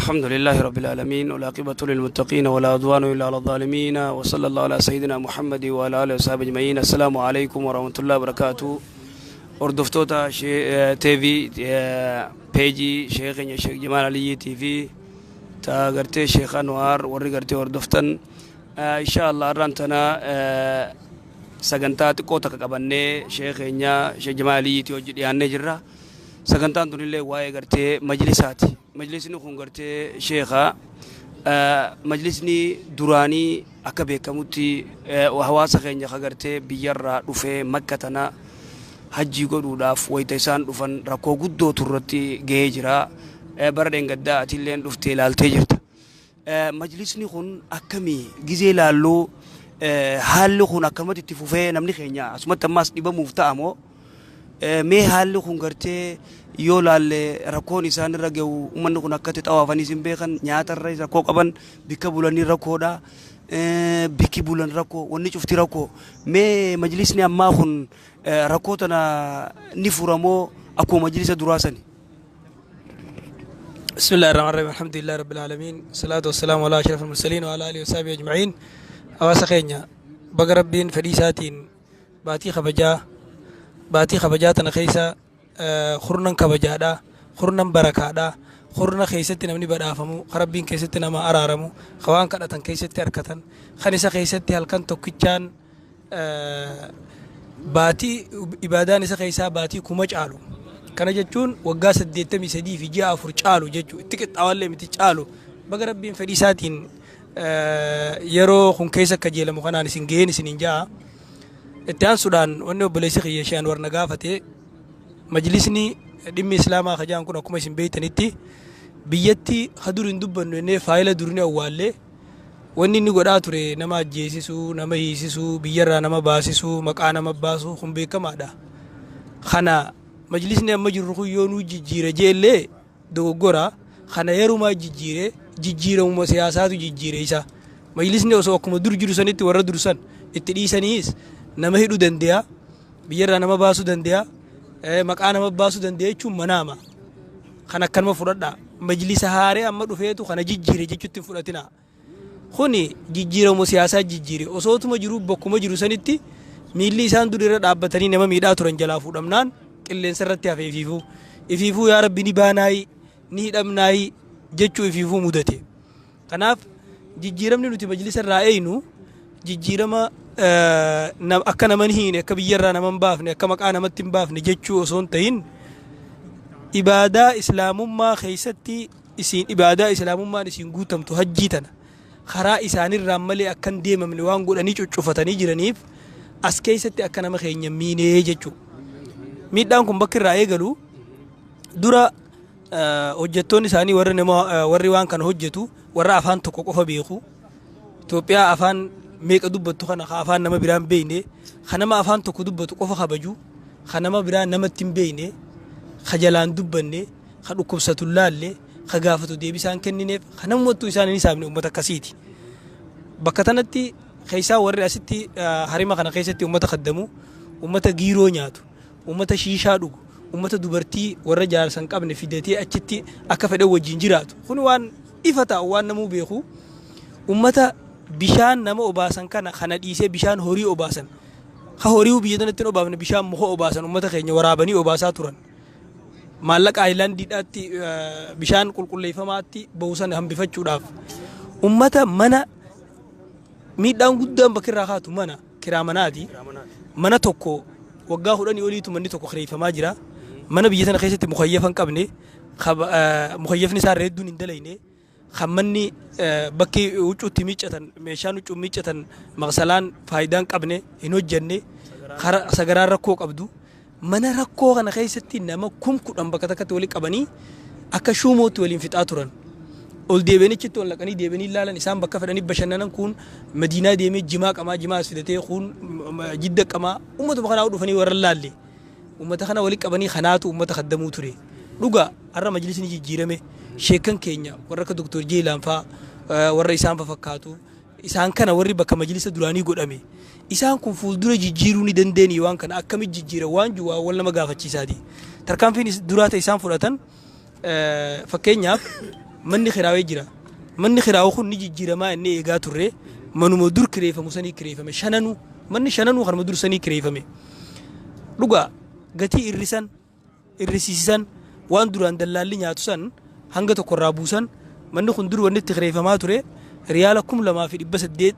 الحمد لله رب العالمين والعاقبة للمتقين ولا عدوان إلا على الظالمين وصلى الله على سيدنا محمد وعلى آله وصحبه أجمعين. السلام عليكم ورحمة الله وبركاته. Hordoftoota TV peejii sheekh keenya Sheekh Jamaal Aliyyii TV ta gartee Sheekh Anwaar warri gartee hordoftan, insha Allah har'aan tana sagantaa xiqqoo takka qabannee sheekh keenya Sheekh Jamaal Aliyyiitii hojii dhiyaannee jirra. Sagantaan tunillee waa'ee gartee majlisaati. Majlisni kun gartee sheekha majlisni duraanii akka beekamutti hawaasa keenya ka gartee biyyarraa dhufee Makka tana hajjii godhuudhaaf wayita isaan dhufan rakkoo guddootu irratti gahee jira. Bara dheengaddaa atilleen dhuftee ilaaltee jirta. Majlisni kun akkamii gizee ilaalluu haalli kun akkamatti itti fufee namni keenya asumatti ammaas dhibamuuf ta'a moo mee haalli kun gartee yoo laalle rakkoon isaan irra gahu uummanni kun akkatti xawaafaniis hin beekan, nyaata irra rakkoo qaban, bikka bulanii rakkoodha, bikki bulan rakkoo, wanni cufti rakkoo. Mee majlisni ammaa kun rakkoo tana ni furamoo akkuma majlisa duraa sani? بسم الله الرحمن الرحيم، الحمد لله رب العالمين، الصلاة والسلام على أشرف المرسلين وعلى آله وصحبه أجمعين. Hawaasa keenya, baga Rabbiin fedhii isaatiin baatii kabajaa tana keessa, kurnan kabajaadha, kurnan barakaadha, kurna keessatti namni badhaafamu, ka Rabbiin keessatti nama araaramu, ka waan kadhatan keessatti harkatan, kan isa keessatti halkan tokkichaan baatii ibaadaan isa keessaa baatii 1000 caalu. Kana jechuun waggaa 83 fi ji'a 4 caalu jechuu, itti qixxaawallee miti, caalu. Baga Rabbiin fedhii isaatiin yeroo kun keessa kajeelamu kanaan isin gaheen isiniin ja'a. Itti aansuudhaan wanni obboleessi kiyya Sheekh Anwar na gaafate, majlisni dhimmi islaamaa kajaan kun akkuma isin beeytanitti biyyatti hadur hin dubbannu jennee faayila durni awwaallee, wanni inni godhaa ture nama ajjeesisuu, nama hiisisuu, biyyarraa nama baasisuu, maqaa nama baasuu kun beekamaadha. Kana majlisni amma jirru kun yoo nuu jijjiira jeellee dogoggora. Kana yerumaa jijjiire, jijjiiramuma siyaasaatu jijjiire isa. Majlisni osoo akkuma dur jiru sanitti warra dursan itti dhiisaniis nama hidhuu danda'a, biyyarraa nama baasuu danda'a, maqaa nama baasuu danda'a jechuun manaama. Kan akkanuma fudhadhaa. Majlisa haaree amma dhufeetu kana jijjiire jechuutti hin fudhatinaa. Kuni jijjiiramu siyaasaa jijjiire. Osootuma jiru bakkuma jiru sanitti miilli isaan dur irra dhaabbatanii nama miidhaa turan jalaa fuudhamnaan qilleensa irratti hafe ifiifuu. Ifiifuu yaa Rabbi ni baanaayi, ni hidhamnaayi jechuu ifiifuu mudate. Kanaaf jijjiiramni nuti majlisa irraa eeynu jijjiirama akka nama hin hiine, akka biyyarraa nama hin baafne, akka maqaa namatti hin baafne jechuu osoo hin ta'in, ibaadaa islaamummaa keessatti isin ibaadaa islaamummaan isin guutamtu hajjii tana karaa isaanirraan malee akka hin deemamne waan godhanii cuccufatanii jiraniif as keessatti akka nama keenya miinee jechuudha. Miidhaan kun bakka irraa eegalu dura hojjettoonni isaanii warri nama warri waan kana hojjetu warra afaan tokko qofa beeku. Itoophiyaa afaan meeqa dubbattu kana ka afaan nama biraan beekne, ka nama afaan tokko dubbatu qofa kabaju, ka nama biraa namatti hin beekne, ka jalaan dubbanne, ka dhukkubsatu laalle, ka gaafatu deebisaan kennineef, ka namoottu isaan hin hisaabne uummata akkasiiti. Bakka tanatti keessaa warri asitti harima kana keessatti uummata kaddamu, uummata giiroo nyaatu, uummata shiishaa dhugu, uummata dubartii warra jaarsa hin qabne fidatee achitti akka fedhan wajjin jiraatu. Kun waan ifa ta'u, waan namuu beeku. Uummata bishaan nama obaasan kana dhiisee bishaan horii obaasan. Ka horii biyya tanatti hin obaafne bishaan muka obaasan, uummata keenya waraabanii obaasaa turan. Maallaqa aayilaandiidhaatti bishaan qulqulleeffamaatti bahu sana hambifachuudhaaf. Uummata mana miidhaan guddaan bakka irraa kaatu mana kiraa manaati. Mana tokko waggaa 10 oliitu manni tokko kireeffamaa jira. Mana biyya sana keessatti mukayyafa hin qabne, mukayyafni isaa hedduun hin dalayne, kan manni bakki huccuutti miiccatan, meeshaan huccuu miiccatan maqsalaan faayidaa hin qabne, hin hojjenne, sagaraan rakkoo qabdu. Mana rakkoo kana keessatti nama 10,000 bakka takkatti walitti qabanii akka shuumootti waliin fixaa turan. Ol deebi'anii achitti ol naqanii deebi'anii ilaalan, isaan bakka fedhanii bashannanan, kun Madiinaa deemee jimaa qamaa, jimaa as fidatee, kun Jidda qamaa, uummatuma kanaa dhufanii warra laalle. Uummata kana walitti qabanii kanaatu uummata kaddamuu ture. Dhugaa har'a majlisni jijjiirame, sheekan keenya warra akka Dr. Jeelaan fa'aa, warra isaan fakkaatu, isaan kana warri bakka majlisa duraanii godhame, isaan kun fuuldura jijjiiruu ni dandeenye, waan kana akkamitti jijjiira waan jiru wal nama gaafachiisaati. Tarkaanfiin duraa ta'e isaan fudhatan, fakkeenyaaf Manni kiraawee jira. Manni kiraawu kun ni jijjiiramaa inni eegaa turre, manuma dur kireeffamu sanii kireeffame. Shananuu, manni shananuu kanuma dur sanii kireeffame. Dhugaa gatii irrisan, irrisiisan, waan duraan dallaalli nyaatu san hanga tokko irraa buusan. Manni kun dur wanni itti kireeffamaa ture riyaala 2800,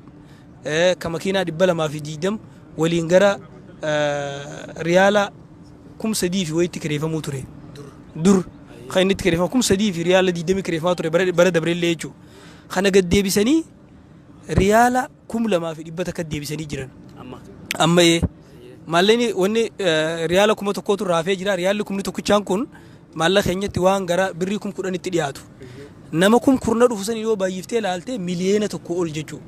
ka makiinaa 220 waliin gara riyaala 3000 fi wayitti kireeffamuu ture. Dur kan inni itti kireeffamu 3000 fi riyaala 20 kireeffamaa ture bara dabreellee jechuudha. Kana gad deebisanii riyaala 2100 deebisanii jiran. Amma maallaqni wanni riyaala 1000tu raafee jira. Riyaalli kumni tokkichaan kun maallaqa keenyatti waan gara birrii 10,000tti dhiyaatu. Nama 10,000 dhufu san yoo baay'iftee ilaalte 1 miliyoona ol jechuudha.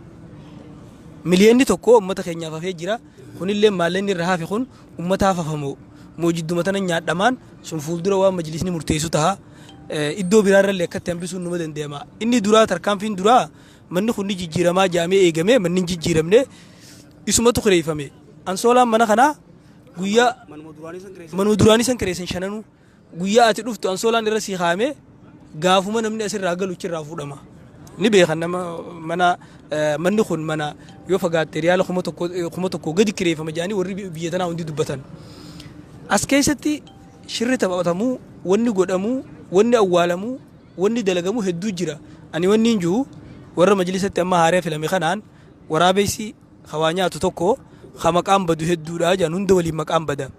1 miliyoonni uummata keenyaaf hafee jira. Kunillee maallaqni irra hafe kun uummataaf hafamoo moo jidduma tana nyaadhamaan sun fuuldura waan majlisni murteessu taha. Iddoo biraarrallee akkatti hambisuun numa danda'ama. Inni duraa, tarkaanfiin duraa, manni kun ni jijjiiramaa jaamee eegamee, manni hin jijjiiramne, isumatu kireeffame. Ansoolaan mana kanaa guyyaa manuma duraanii san kireessan shananuu. Guyyaa ati dhuftu ansoolaan irra sii kaa'amee, gaafuma namni asirraa galu achirraa fuudhama. Ni beekan nama mana. Manni kun mana yoo fagaatte riyaala 1000 gadi kireeffama jedhanii warri biyya tanaa hundi dubbatan. As keessatti shirri taphatamuu, wanni godhamuu, wanni awwaalamuu, wanni dalagamuu hedduu jira. Ani wanni hin jiru, warra majlisatti amma haaree filame kanaan waraabessi hawaa nyaatu tokko ha maqaan badu hedduudha jedhan, hunda waliin maqaan bada.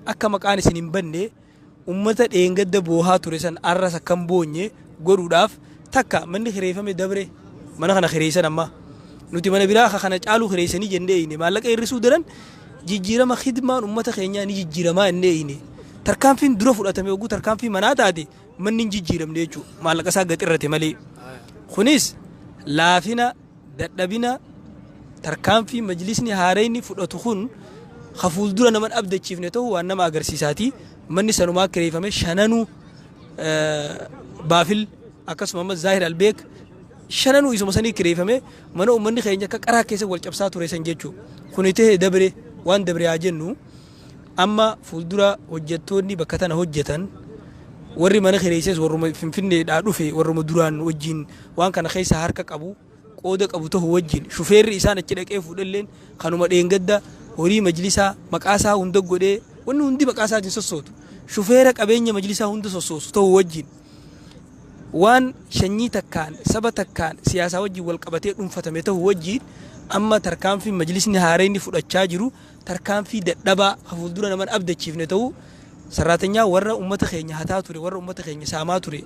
Akka maqaan isin hin banne, ummata dheengadda boohaa ture san arras akkam boonye godhuudhaaf, takka manni kireeffame dabre, mana kana kireessan. Amma nuti mana biraa akka kana caaluu kireessanii jennee eyne. Maallaqa hir'isuu daran jijjiirama khidmaan ummata keenyaa ni jijjiiramaa jennee eyne. Tarkaanfiin dura fudhatame oguu tarkaanfii manaa taate, manni hin jijjiiramne jechuudha, maallaqa isaa gaxirrate malee. Kunis laafina, dadhabina tarkaanfii majlisni haarayni fudhatu kun ka fuuldura nama abdachiifne ta'uu waan nama agarsiisaati. Manni sanumaa kireeffame shananuu, baafil akkasuma amma Zaahir Albeek, shananuu isuma sanii kireeffame, mana uummanni keenya akka qaraa keessa wal cabsaa ture san jechuu. Kuni ta'e dabre, waan dabre haa jennu. Amma fuuldura hojjettoonni bakka tana hojjetan, warri mana kireesses warruma Finfinneedhaa dhufe, warruma duraan wajjin waan kana keessa harka qabu, qooda qabu ta'u wajjin, shufeerri isaan achi dhaqee fuudhalleen kanuma dheengadda horii majlisaa maqaa isaa hunda godhee, wanni hundi maqaa isaatiin sossootu, shufeera qabeenya majlisaa hunda sossoosu ta'u wajjin, waan shanyii takkaan, saba takkaan, siyaasaa wajjin wal qabatee dhuunfatame ta'u wajjin, amma tarkaanfii majlisni haareenni fudhachaa jiru tarkaanfii dadhabaa ka fuuldura naman abdachiifne ta'uu, sarraatanyaa warra ummata keenya hataa ture, warra ummata keenya saamaa ture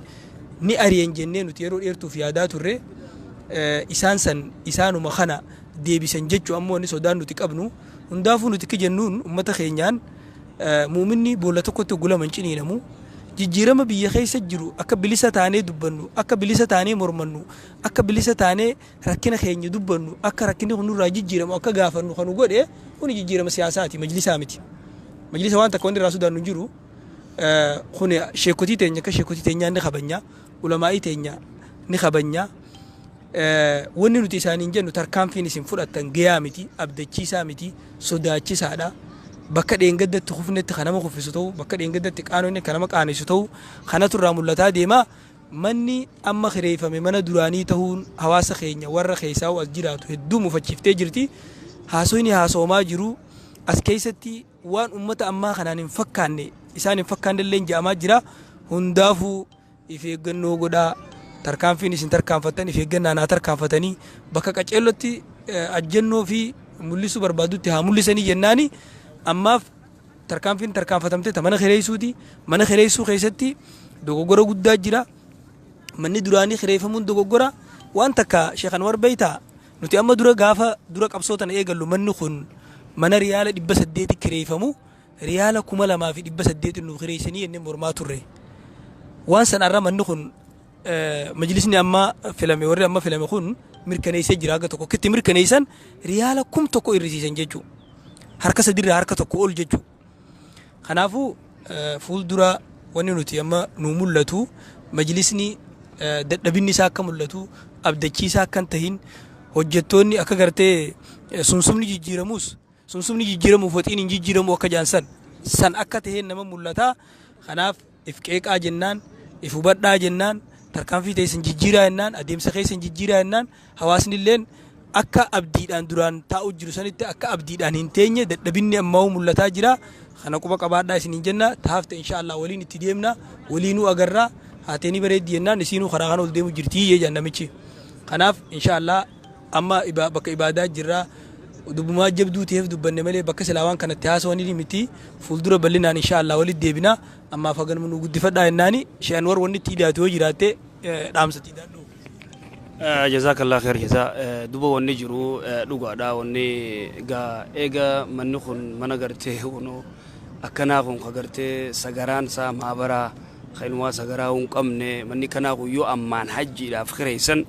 ni ari'an jennee nuti yeroo dheertuuf yaadaa turre, isaan san isaanuma kana deebisan jechuu. Ammoo inni sodaan nuti qabnu hundaafuu, nuti ki jennuun ummata keenyaan, muuminni boolla tokkotti gulama hin ciniinamu. Jijjiirama biyya keessa jiru akka bilisa taanee dubbannu, akka bilisa taanee mormannu, akka bilisa taanee rakkina keenya dubbannu, akka rakkinni kun nurraa jijjiiramu akka gaafannu kanu godhe kun jijjiirama siyaasaati, majlisaa miti. Majlisa waan takka wanni irraa sodaannu hin jiru. Kun sheekotii teenya, akka sheekotii teenyaa ni kabanya, ulamaa'ii teenya ni kabanya. Wanni nuti isaaniin jennu, tarkaanfiin isin fudhattan gayaa miti, abdachiisaa miti, sodaachisaadha. Bakka dheengaddatti kufnetti kan nama kuffisu ta'u, bakka dheengaddatti qaanonni kan nama qaanessu ta'u, kanatu irraa mul'ataa deema. Manni amma kireeffame mana duraanii ta'uun hawaasa keenya warra keessaa as jiraatu hedduu mufachiiftee jirti. Haasofni haasoomaa jiru as keessatti waan ummata ammaa kanaan hin fakkaanne, isaan hin fakkaanne illee jedhamaa jira. Hundaafuu if eeggannoo godhaa. Tarkaanfiin isin tarkaanfattan if eeggannaan haa tarkaanfatanii, bakka qaceellotti ajjannoo fi mul'isuu barbaadutti haa mul'isanii jennaani. Ammaaf tarkaanfiin tarkaanfatamte ta mana kireessuuti. Mana kireessuu keessatti dogoggora guddaa jira. Manni duraanii kireeffamuun dogoggora. Waan takka, Sheekh Anwar, beeytaa, nuti amma dura gaafa dura qabsoo tana eegallu, manni kun mana riyaala 800 kireeffamu riyaala 2800 nu kireessanii jennee mormaa turre. Waan san arra manni kun majlisni amma filame, warri amma filame kun mirkaneessee jira haga tokko. Kitti mirkaneessan riyaala 1000 irrisiisan jechuu, harka sadirraa harka tokko ol jechuu. Kanaafuu fuuldura wanni nuti amma nu mul'atu, majlisni dadhabinni isaa akka mul'atu, abdachiisaa akka hin tahin, hojjettoonni akka gartee sunsumni jijjiiramus, sunsumni jijjiiramuuf waxiin hin jijjiiramu akka jaansan san akka taheen nama mul'ata. Kanaaf if qeeqaa jennaan, if hubadhaa jennaan. Tarkaanfii teessan jijjiiraa jennaan, adeemsa keessan jijjiiraa jennaan, hawaasni illeen akka abdiidhaan duraan taa'u jiru sanitti akka abdiidhaan hin teenye dadhabinni ammaa mul'ataa jira. Kana quba qabaadhaa isiniin jenna. Taafte inshaallah waliin itti deemna, waliinuu agarraa, haateenii bareeddi jennaan isiinuu karaa kana ol deemu jirtii jedhan namichi. Kanaaf inshaallah amma bakka ibaadaa jirraa, dubbumaa jabduu ta'eef dubbanne malee bakka silaa waan kanatti haasawanii miti. Fuuldura bal'inaan inshaallah walitti deebina. Ammaaf haganuma nu guddifadhaa jennaani. Sheek Anwar wanni itti hidhaatu yoo jiraatte dhaamsatti hidhaadhu. Jazakallah khair jazaa. Duba wanni jiru dhugaadha. Wanni gaa eega manni kun mana gartee kunoo akkanaa kun ka gartee sagaraan isaa maabaraa kan sagaraa hin qabne, manni kanaa kun yoo ammaan hajjiidhaaf kireessan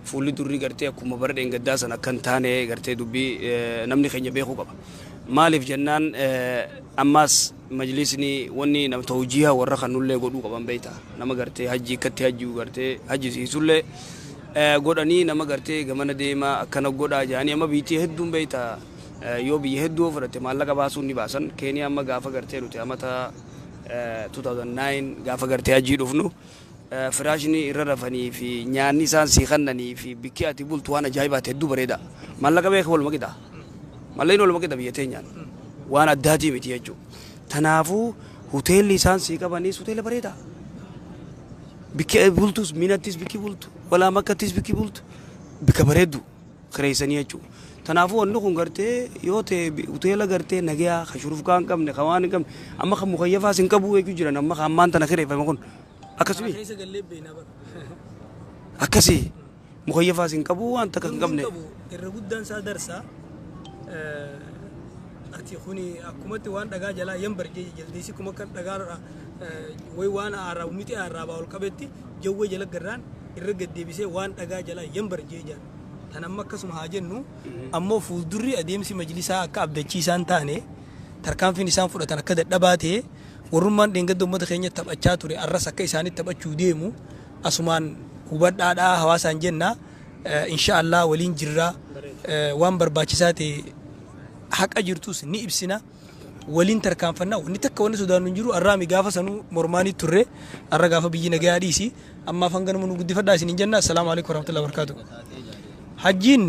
fuulli durri gartee akkuma bara dheengaddaa san akka hin taane gartee dubbii namni keenya beekuu qaba. Maaliif jennaan, ammaas majlisni wanni nama tawjiiha warra kanullee godhuu qaban beekta. Nama gartee hajjii akkatti hajjii gartee hajjisiisullee godhanii nama gartee gamana deema akkana godhaa jedhanii. Amma biitii hedduun beekta, yoo biyya hedduu fudhatte maallaqa baasuun ni baasan. Keeniyaa amma gaafa gartee nuti amata 2009 gaafa gartee hajjii dhufnu, firaashni irra rafanii fi nyaanni isaan sii kennanii fi bikki ati bultu waan ajaa'ibaati, hedduu bareeda. Maallaqa beeka waluma qixa. Maallaqni waluma qixa biyya teenyaan. Waan addaatii miti jechuudha. Tanaafuu hoteelli isaan sii qabanis hoteela bareeda. Bikki bultus Minattis bikki bultu, walaa Makkattis bikki bultu bikka bareeddu kireessanii jechuudha. Tanaafuu wanni kun gartee yoo ta'e hoteela gartee nagayaa ka shurufkaa hin qabne, ka waan hin qabne, amma kan mukayyafaas hin qabu jechuu jiran, amma kan ammaan tana kireeffame kun akkasumi Keessa gallee beekna bara. Akkasii mukayyafaas hin qabu, waan takka hin qabne. Irra guddaan isaa darsaa. Ati kuni akkumatti waan dhagaa jalaa yambar jaldeessi kuma akka dhagaa way waan aaraabu miti aaraabaa ol qabetti jawwee jala garraan irra gaddeebisee waan dhagaa jalaa yambar jee jaan. Tan amma akkasuma haa jennu, ammoo fuuldurri adeemsi majlisaa akka abdachiisaan taane, tarkaanfiin isaan fudhatan akka dadhabaa ta'e, warrummaan dheengadda uummata keenya taphachaa ture arras akka isaanitti taphachuu deemu asumaan hubadhaadhaa hawaasaan jenna. Insha Allah waliin jirraa, waan barbaachisaa ta'e haqa jirtus ni ibsina, waliin tarkaanfannaa. Wanni takka wanni sodaannu hin jiru. Arraami gaafa sanuu mormaanii turre, arra gaafa biyyi nagayaa dhiisi. Ammaaf hanganuma nu guddifadhaa isiniin jenna. Assalaamu alaikum warahmatullahi wabarakatuh. Hajjiin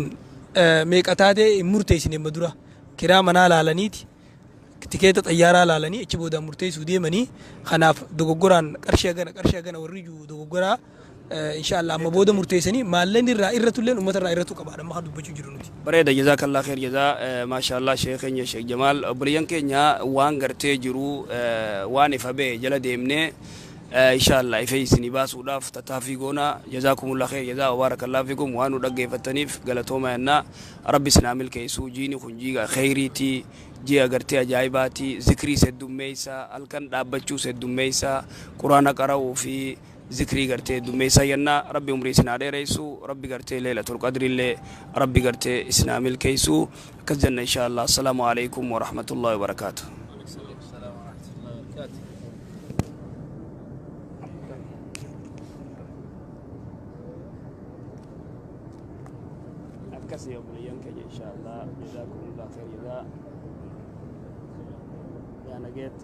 meeqa taatee hin murteessine. Amma dura kiraa manaa laalaniiti, tikeeta xayyaaraa laalanii achi boodaan murteessuu deemanii. Kanaaf dogoggoraan qarshii hagana, qarshii hagana warri jiru dogoggoraa. Insha Allah amma booda murteessanii maallaqni irraa irratulleen uummata irraa irratu qabaadha amma kan dubbachuu jiru nuti. Bareeda, jazakallah khair jazaa. Maashaallah, sheekh keenya Sheekh Jamaal, obboleeyyan keenya, waan gartee jiru waan ifa ba'e jala deemnee inshallah ifa isinii baasuudhaaf tattaaffii goona. Jazakumullah khair jazaa wa barakallahu fikum. Waan nu dhaggeeffattaniif galatooma jennaa. Rabbi isin haa milkeessu. Jiini kun jiiga khayriiti, ji'a gartee ajaa'ibaati. Zikrii heddummeessa, halkan dhaabbachuus heddummeessa, quraana qara'uu fi zikrii gartee heddummeessaa jenna. Rabbi umrii isin haa dheeressu. Rabbi gartee Leelatul Qadrillee rabbi gartee isin haa milkeessu akkas jenna inshallah. Assalaamu alaikum wa rahmatullahi wa barakaatuh. السلام ورحمة الله وبركاته. Akkasii obboleeyyan keenya, inshallah. Jazakumullah khair jazaa. Yaa nageetti.